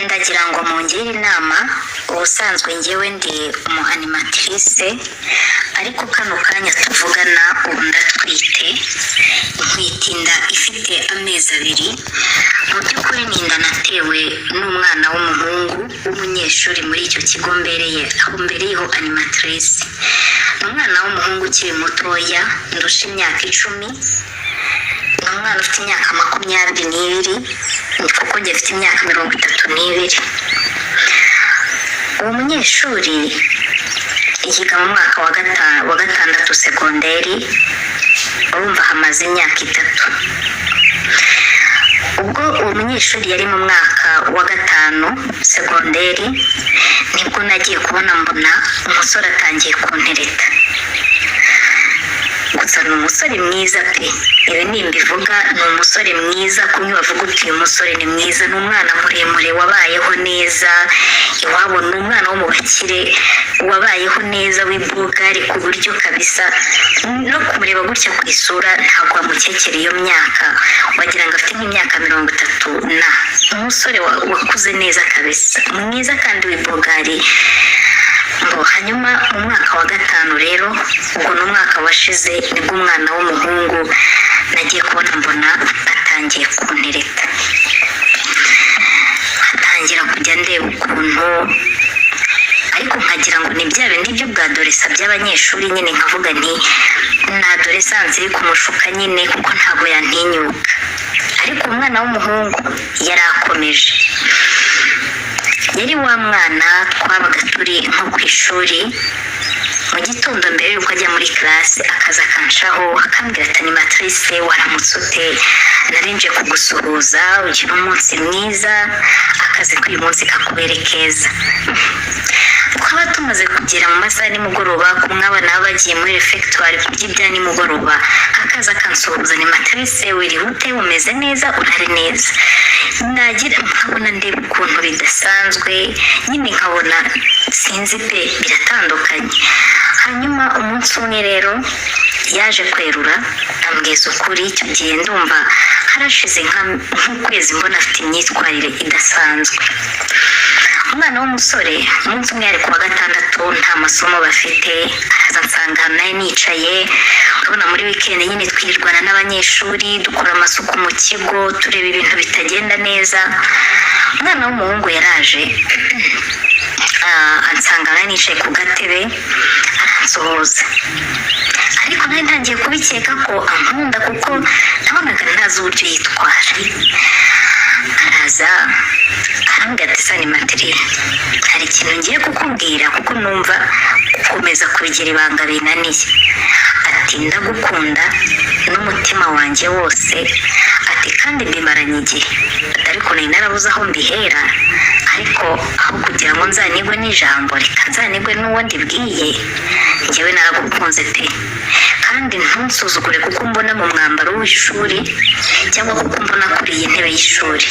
Ndagira ngo mungire inama. Ubusanzwe ngewe ndi umu animatrice, ariko kano kanya tuvugana ubu ndatwite, ntwite inda ifite amezi 2. Mu by'ukuri ni inda natewe n'umwana w'umuhungu w'umunyeshuri muri icyo kigo mbereye, aho mbereyeho animatrice. Ni umwana w'umuhungu ukiri mutoya, ndusha imyaka 10. Ni umwana ufite imyaka 22, kuko njye mfite imyaka 32. Uwo munyeshuri yiga mu mwaka wa gatandatu segonderi. Urumva hamaze imyaka 3. Ubwo uwo munyeshuri yari mu mwaka wa gatanu segonderi, nibwo nagiye kubona mbona umusore atangiye kuntereta. Gusa ni umusore mwiza pe, ibi nimbivuga, ni umusore mwiza kumwe bavuga uti: "Uyu musore ni mwiza." Ni umwana muremure wabayeho neza iwabo, ni umwana wo mu bakire wabayeho neza w'ibugari, ku buryo kabisa no kumureba gutya ku isura ntabwo wamukekera iyo myaka, wagira ngo afite nk'imyaka 30. Na umusore wakuze neza kabisa, mwiza kandi w'ibugari ngo. Hanyuma mu mwaka wa gatanu rero, ubwo ni umwaka washize, nibwo umwana w'umuhungu nagiye kubona mbona atangiye kuntereta, atangira kujya ndeba ukuntu, ariko nkagira ngo ni bya bindi by'ubwadolescence by'abanyeshuri nyine, nkavuga nti ni adolescence iri kumushuka nyine, kuko ntabwo yantinyuka. Ariko umwana w'umuhungu yari akomeje, yari wa mwana twabaga turi nko ku ishuri mu gitondo, mbere y'uko ajya muri classe akaza akanshaho, akambwira ati: "Animatrice, waramutse ute? Narinje kugusuhuza, ugira umunsi mwiza, akazi k'uyu munsi kakubere keza." Twaba tumaze kugera mu masaha ya nimugoroba, kumwe abana baba bagiye muri refegitwari kurya ibya nimugoroba, akaza akansuhuza: "Animatrice, wiriwe ute? Umeze neza? Urare neza." Nagira nkabona ndeba ukuntu bidasanzwe nyine, nkabona sinzi pe, biratandukanye. Hanyuma umunsi umwe rero yaje kwerura ambwiza ukuri. Icyo gihe ndumva harashize nk'ukwezi mbona afite imyitwarire idasanzwe. Umwana w'umusore, umunsi umwe yari ku wa gatandatu, nta masomo bafite, araza nsanga ahantu nari nicaye. Urabona muri wikendi nyine twirirwana n'abanyeshuri, dukora amasuku mu kigo, tureba ibintu bitagenda neza. Umwana w'umuhungu yaraje, ansanga nari nicaye ku gatebe, aransuhuza, ariko nari ntangiye kubikeka ko ankunda, kuko nabonaga ntazi uburyo yitwara. Araza arambwira ati: "Sa animatrice, hari ikintu ngiye kukubwira kuko numva gukomeza kubigira ibanga binaniye." Ati: "Ndagukunda n'umutima wanjye wose." Ati: "Kandi mbimaranye igihe." Ati: "Ariko nari narabuze aho mbihera, ariko aho kugira ngo nzanigwe n'ijambo, reka nzanigwe n'uwo ndibwiye. Njyewe naragukunze pe, kandi ntunsuzugure kuko mbona mu mwambaro w'ishuri cyangwa kuko mbona kuri iyi ntebe y'ishuri.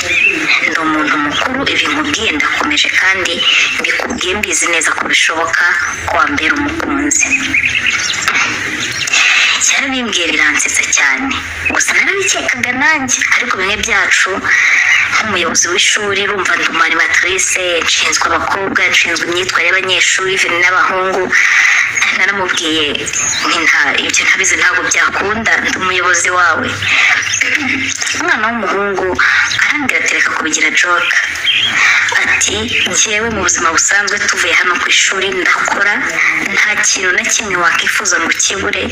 Ndi umuntu mukuru, ibi nkubwiye ndakomeje, kandi mbikubwiye mbizi neza ko bishoboka ko wambera umukunzi." Yarabimbwiye biransetsa cyane, gusa narabikekaga nanjye, ariko bimwe byacu nk'umuyobozi w'ishuri, urumva ndi umu animatrice, nshinzwe abakobwa, nshinzwe imyitwarire y'abanyeshuri even n'abahungu, naramubwiye nti: "Nta ibyo ntabizi, ntabwo byakunda, ndi umuyobozi wawe." Umwana w'umuhungu arambwira ati: "Reka kubigira joke." Ati: "Njyewe mu buzima busanzwe, tuvuye hano ku ishuri ndakora, nta kintu na kimwe wakwifuza ngo ukibure,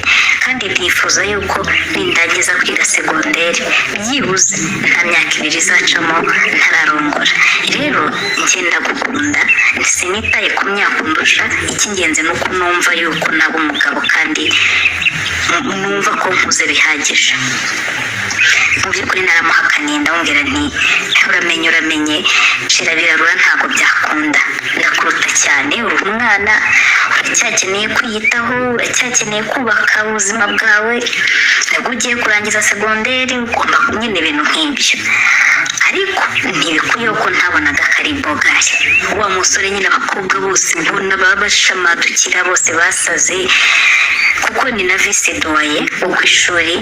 kandi nifuza yuko nindangiza kwiga segonderi byibuze nta myaka 2 izacamo ntararongora. Rero njye ndagukunda, sinitaye ku myaka undusha, icy'ingenzi ni uko numva yuko naba umugabo, kandi numva ko nkuze bihagije." Mu by'ukuri naramuhakaniye, ndamubwira nti: "Uramenye, uramenye, shira birarura, ntabwo byakunda, ndakuruta cyane, uri umwana, uracyakeneye kwiyitaho, uracyakeneye kubaka ubuzima bwawe, nibwo ugiye kurangiza segonderi, ugomba nyine ibintu nk'ibyo." Ariko ntibikwiye ko ntabonaga ko ari beau gars. Wa musore nyine abakobwa bose mbona baba bashamadukira, bose basaze, kuko ni na vice doyen wo ku ishuri.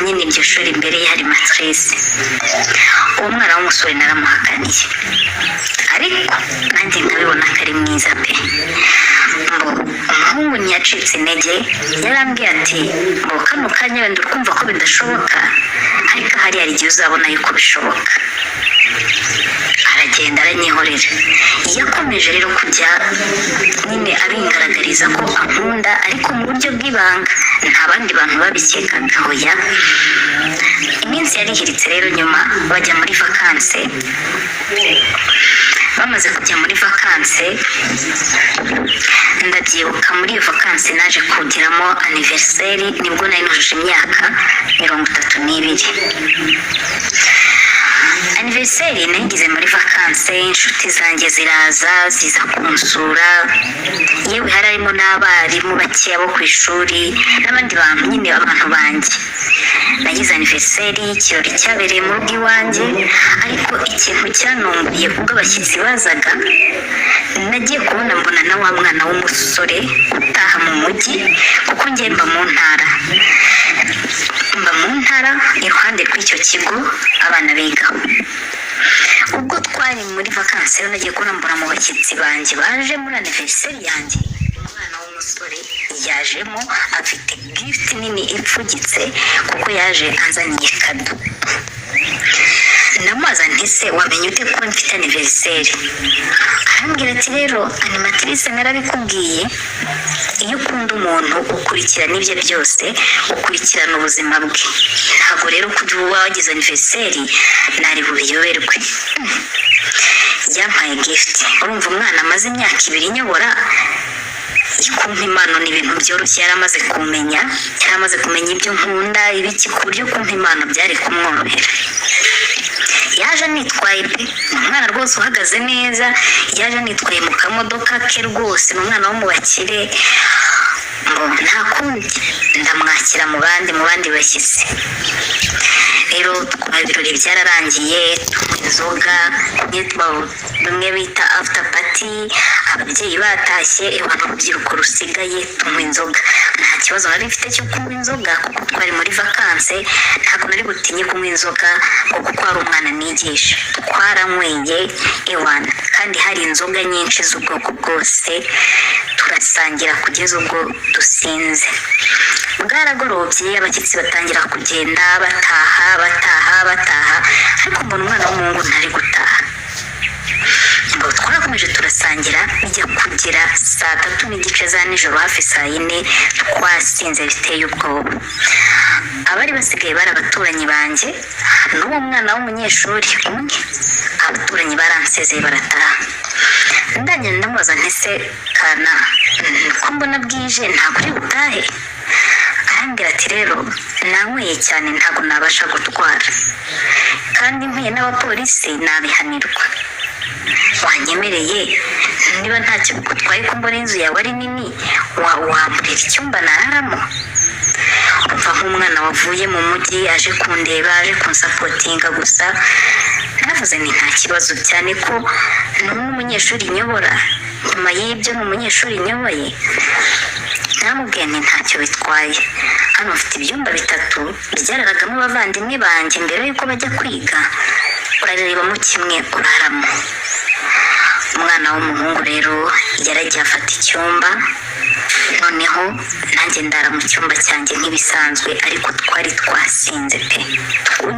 Nyine iryo shuri imbere ye hari maîtresse. Uwo mwana w'umusore naramuhakaniye, ariko nanjye nkabibona ko ari mwiza pe. Ngo umuhungu ntiyacitse intege, yarambwiye ati: "Ngo kano kanya wenda uri kumva ko bidashoboka, ariko ahari hari igihe uzabona yuko bishoboka." Aragenda aranyihorera. Yakomeje rero kujya nyine abingaragariza ko ankunda, ariko mu buryo bw'ibanga, nta bandi bantu babikekaga, hoya. Iminsi yarihiritse rero, nyuma bajya muri vacances. Bamaze kujya muri vacances, ndabyibuka, muri iyo vacances naje kugeramo anniversaire, nibwo nari nujuje imyaka 32. Anniversaire nayigize muri vacances, inshuti zanjye ziraza, ziza kunsura. Yewe, hari harimo n'abarimu bakeya bo ku ishuri n'abandi bantu nyine, abantu banjye. Nagize anniversaire, ikirori cyabereye mu rugo iwanjye. Ariko ikintu cyanunguye, ubwo abashyitsi bazaga, nagiye kubona mbona na wa mwana w'umusore utaha mu mujyi, kuko njye mba mu ntara, mba mu ntara iruhande rw'icyo kigo abana bigaho. Ubwo twari muri vacances rero, nagiye kubona mbona mu bashyitsi banjye baje muri anniversaire yanjye, umwana w'umusore yajemo afite gift nini ipfugitse, kuko yaje anzaniye cadeau. Ndamubaza nti: "Se wamenye ute ko mfite anniversaire?" Arambwira ati: "Rero animatrice, narabikubwiye, iyo ukunda umuntu ukurikirana ibye byose, ukurikirana ubuzima bwe. Ntabwo rero kujya uba wagize anniversaire nari bubiyoberwe." Yampaye gift. Urumva, umwana amaze imyaka 2 nyobora, kumpa impano ni ibintu byoroshye. Yari amaze kumenya, yari amaze kumenya ibyo nkunda, ibiki, ku buryo kumpa impano byari kumworohera. Yaje anitwaye pe, ni umwana rwose uhagaze neza. Yaje anitwaye mu kamodoka ke rwose, ni umwana wo mu bakire. Ngo nta kundi, ndamwakira mu bandi bashyitsi. Rero ibirori byararangiye, tunywa inzoga bimwe bita after party, ababyeyi batashye, abantu urubyiruko rusigaye tunywa inzoga. Nta kibazo nari mfite cyo kunywa inzoga, kuko twari muri vacances, ntabwo nari butinye kunywa inzoga ngo kuko hari umwana nigisha. Twaranyweye ewana, kandi hari inzoga nyinshi z'ubwoko bwose, turasangira kugeza ubwo dusinze. Bwaragorobye, abashyitsi batangira kugenda bataha, bataha, bataha, ariko mbona umwana w'umuhungu ntari gutaha. Ngo twarakomeje turasangira, bijya kugera saa 3:30 za nijoro, hafi saa 4, twasinze biteye ubwoba. Abari basigaye bari abaturanyi banjye n'uwo mwana w'umunyeshuri umwe. Abaturanyi baransezeye barataha. Ndangira ndamubaza nti: "Se kana, ko mbona bwije, ntabwo uri butahe?" Arambwira ati: "Rero nanyweye cyane, ntabwo nabasha gutwara, kandi mpuye n'abapolisi nabihanirwa. Wanyemereye, niba ntacyo bigutwaye, ko mbona inzu yawe ari nini, wamburira icyumba nararamo?" Umva, nk'umwana wavuye mu mujyi aje kundeba, aje kunsupportinga gusa, naravuze ni nta kibazo, cyane ko ni umunyeshuri nyobora. Nyuma y'ibyo, ni umunyeshuri nyoboye. Naramubwiye nti: "Ntacyo bitwaye, hano mfite ibyumba bitatu byararagamo abavandimwe banjye mbere y'uko bajya kwiga, urarebamo kimwe uraramo." Umwana w'umuhungu rero yaragiye afata icyumba, noneho nanjye ndara mu cyumba cyanjye nk'ibisanzwe. Ariko twari twasinze pe.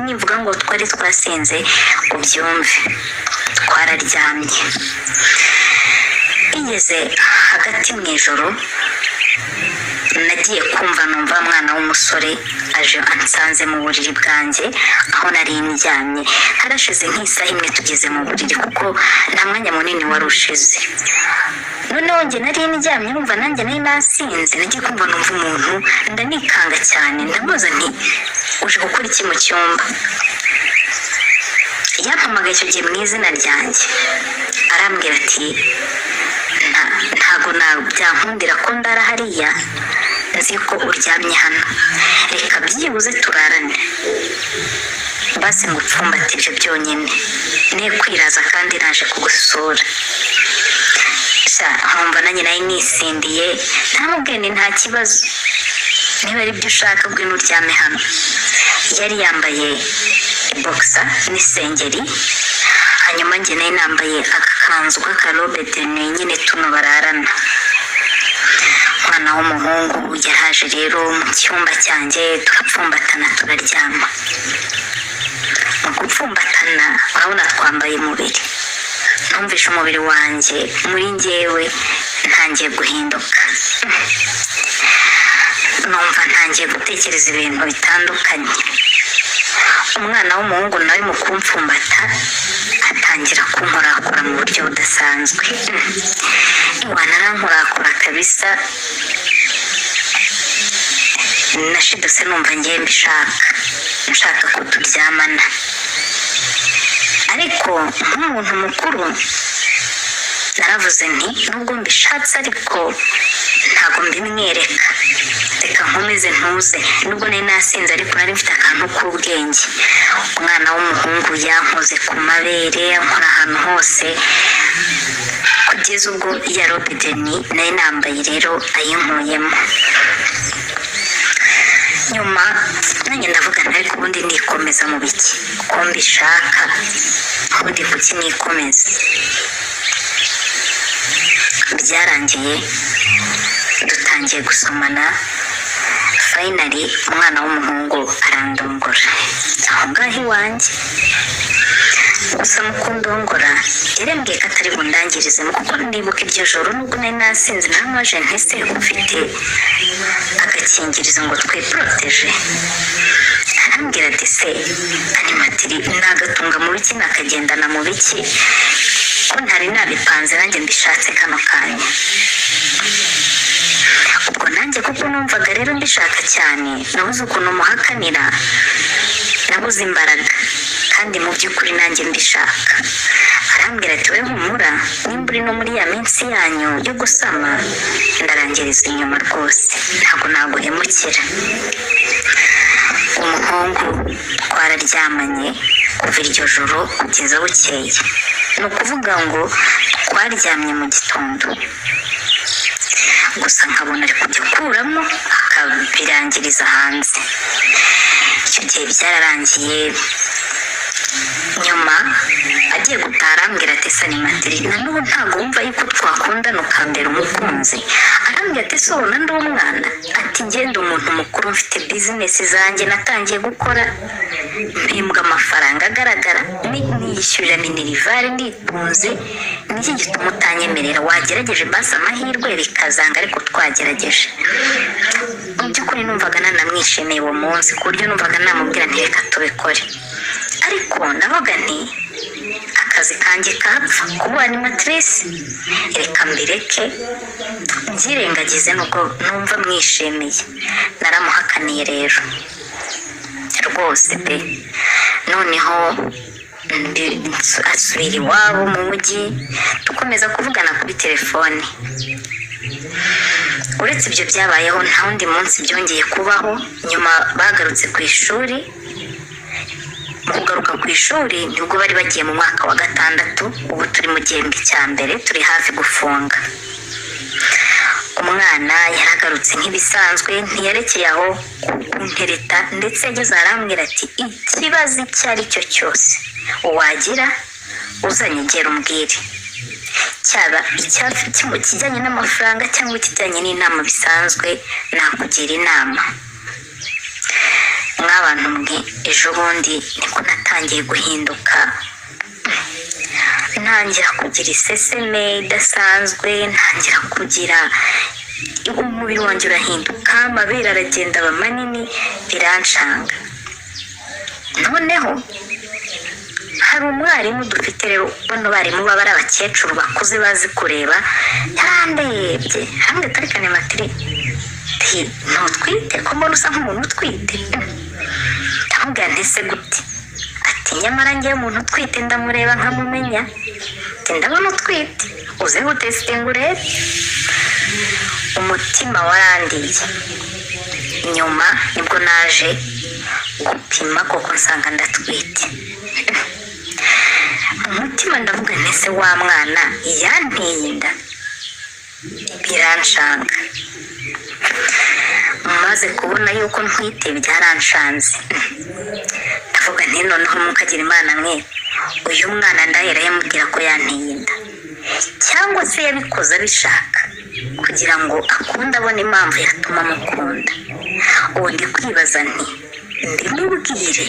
Nivuga ngo twari twasinze, ubyumve. Twararyamye, bigeze hagati mu ijoro, nagiye kumva numva umwana w'umusore aje ansanze mu buriri bwanjye aho nari ndyamye. Harashize nk'isaha imwe tugeze mu buriri, kuko nta mwanya munini wari ushize. Noneho njye nari ndyamye, numva nanjye nari nasinze. Nagiye kumva numva umuntu, ndanikanga cyane. Ndamubaza nti: "Uje gukora iki mu cyumba?" Yampamagaye icyo gihe mu izina ryanjye, arambwira ati: "Ntago byankundira ko ndara hariya." Nzi ko uryamye hano, reka byibuze turarane, basi ngo upfumbate ibyo byonyine, ne kwiraza kandi naje kugusura." Sha, nkumva nanjye nari nisindiye, ntamubwiye ni nta kibazo, niba ari byo ushaka ngwino uryame hano. Yari yambaye boxer n'isengeri, hanyuma njye nari nambaye agakanzu k'aka robe de nuit nyine tuno bararana. Umwana w'umuhungu yaraje rero mu cyumba cyanjye, turapfumbatana, turaryama. Mu gupfumbatana, urabona twambaye umubiri, numvishe umubiri wanjye muri njyewe ntangiye guhinduka, numva ntangiye gutekereza ibintu bitandukanye. Umwana w'umuhungu nawe mu kumfumbata atangira kunkorakora mu buryo budasanzwe. Iwana arankorakora kabisa, nashidutse numva ngiye mbishaka, nshaka ko turyamana. Ariko nk'umuntu mukuru naravuze nti: "Nubwo mbishatse ariko ntabwo mbimwereka, reka nkomeze ntuze." Nubwo nari nasinze, ariko nari mfite akantu k'ubwenge. Umwana w'umuhungu yankoze ku mabere, ankora ahantu hose, kugeza ubwo ya robe de nuit nari nambaye rero ayinkuyemo. Nyuma nanjye ndavuga nti: "Ariko ubundi nikomeza mu biki ko mbishaka? Ubundi kuki nikomeza?" Byarangiye dutangiye gusomana. Finally umwana w'umuhungu arandongora aho ngaho iwanjye. Gusa mu kundongora yarambwiye ko atari bundangirizemo, kuko ndibuka iryo joro nubwo nari nasinze namaje ntese ufite agakingirizo ngo twiporoteje. Arambwira ati: "Se animatiri, nagatunga mu biki, nakagendana mu biki, ko ntari nabipanze, nanjye mbishatse kano kanya?" Ubwo nanjye kuko numvaga rero mbishaka cyane, nabuze ukuntu muhakanira, nabuze imbaraga kandi mu by'ukuri nanjye mbishaka. Arambwira ati: "We humura, nimba uri no muri ya minsi yanyu yo gusama, ndarangiriza inyuma rwose, ntabwo naguhemukira." Umuhungu twararyamanye kuva iryo joro kugeza bukeye. Ni ukuvuga ngo twaryamye mu gitondo gusa nkabona ari kujya akuramo akabirangiriza hanze. Icyo gihe byararangiye. Nyuma agiye gutaha arambwira ati: "Sanimatiri, na n'ubu ntabwo wumva yuko twakundana ukambera umukunzi?" Arambwira ati: "Se ubona ndi umwana?" Ati: "Ngenda umuntu mukuru, mfite business zanjye natangiye gukora, mpembwa amafaranga agaragara, niyishyurira minerval, nditunze. Niki gituma utanyemerera? Wagerageje basi amahirwe bikazanga, ariko twagerageje." Mu by'ukuri numvaga nanamwishimiye uwo munsi, ku buryo numvaga namubwira nti: "Reka tubikore." Ariko ndavuga nti: "Akazi kanjye kapfa kuba animatrice, reka mbireke mbyirengagize nubwo numva mwishimiye." Naramuhakaniye rero rwose pe. Noneho asubira iwabo mu mujyi, dukomeza kuvugana kuri telefone. Uretse ibyo byabayeho, nta wundi munsi byongeye kubaho. Nyuma bagarutse ku ishuri. Mu kugaruka ku ishuri nibwo bari bagiye mu mwaka wa gatandatu. Ubu turi mu gihembwe cya mbere, turi hafi gufunga. Umwana yaragarutse nk'ibisanzwe, ntiyarekeye aho kuntereta, ndetse yageze arambwira ati: "Ikibazo icyo ari cyo cyose wagira uzanyegera umbwire, cyaba ikijyanye n'amafaranga cyangwa ikijyanye n'inama bisanzwe, nakugira inama." Mw'abantu mwe, ejo bundi niko natangiye guhinduka, ntangira kugira iseseme idasanzwe, ntangira kugira umubiri wanjye urahinduka, amabere aragenda aba manini, birancanga. Noneho hari umwarimu dufite rero, bano barimu baba ari abakecuru bakuze bazi kureba, yarandebye arambwira ati: "Ariko animatiri, ntutwite ko mbona usa nk'umuntu utwite?" Ndamubwira nti: "Se gute?" Ati: "Nyamara ngewe umuntu utwite ndamureba nkamumenya." Ati: "Ndabona utwite, uze gutesitinga urebe." Umutima warandiye. Nyuma nibwo naje gupima koko nsanga ndatwite. Mu mutima ndavuga nti: "Ese wa mwana yanteye inda?" Biranshanga. Maze kubona yuko ntwite byaranshanze. Ndavuga nti: "Noneho mukagira Imana mwe, uyu mwana ndahera yamubwira ko yanteye inda, cyangwa se yabikoze abishaka kugira ngo akunde abone impamvu yatuma amukunda?" Ubu ndi kwibaza nti: "Mbimubwire?"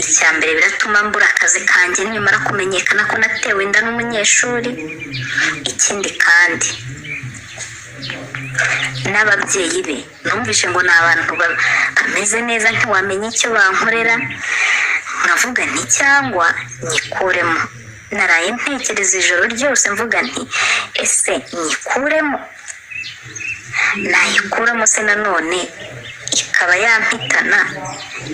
Icya mbere, biratuma mbura akazi kanjye nimara kumenyekana ko natewe inda n'umunyeshuri. Ikindi kandi, n'ababyeyi be numvise ngo ni abantu bameze neza, ntiwamenya icyo bankorera. Nkavuga nti: "Cyangwa nyikuremo?" Naraye ntekereza ijoro ryose, mvuga nti: "Ese nyikuremo? Nayikuramo se nanone ikaba yampitana,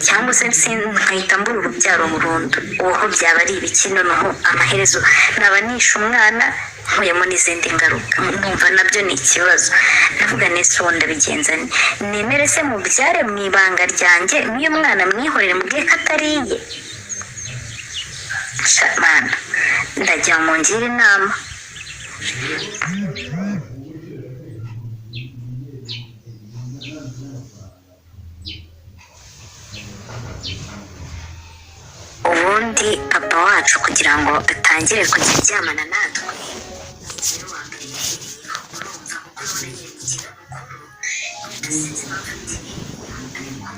cyangwa se nkahita mbura urubyaro burundu? Ubu byaba ari ibiki? Noneho amaherezo naba nishe umwana, nkuyemo n'izindi ngaruka, numva nabyo ni ikibazo." Ndavuga nese: "Uwo ndabigenza nte? Nemere se mubyare mu ibanga ryanjye, n'uyu mwana mwihorere, mubwiye ko atariye?" Sha mana, ndagira ngo mungire inama. Ubundi papa wacu kugira ngo atangire kujya aryamana natwe, ni wa mbere yahereyeho. Urumva, kuko none nyine mukuru, sinzi impamvu abyiheba, ariko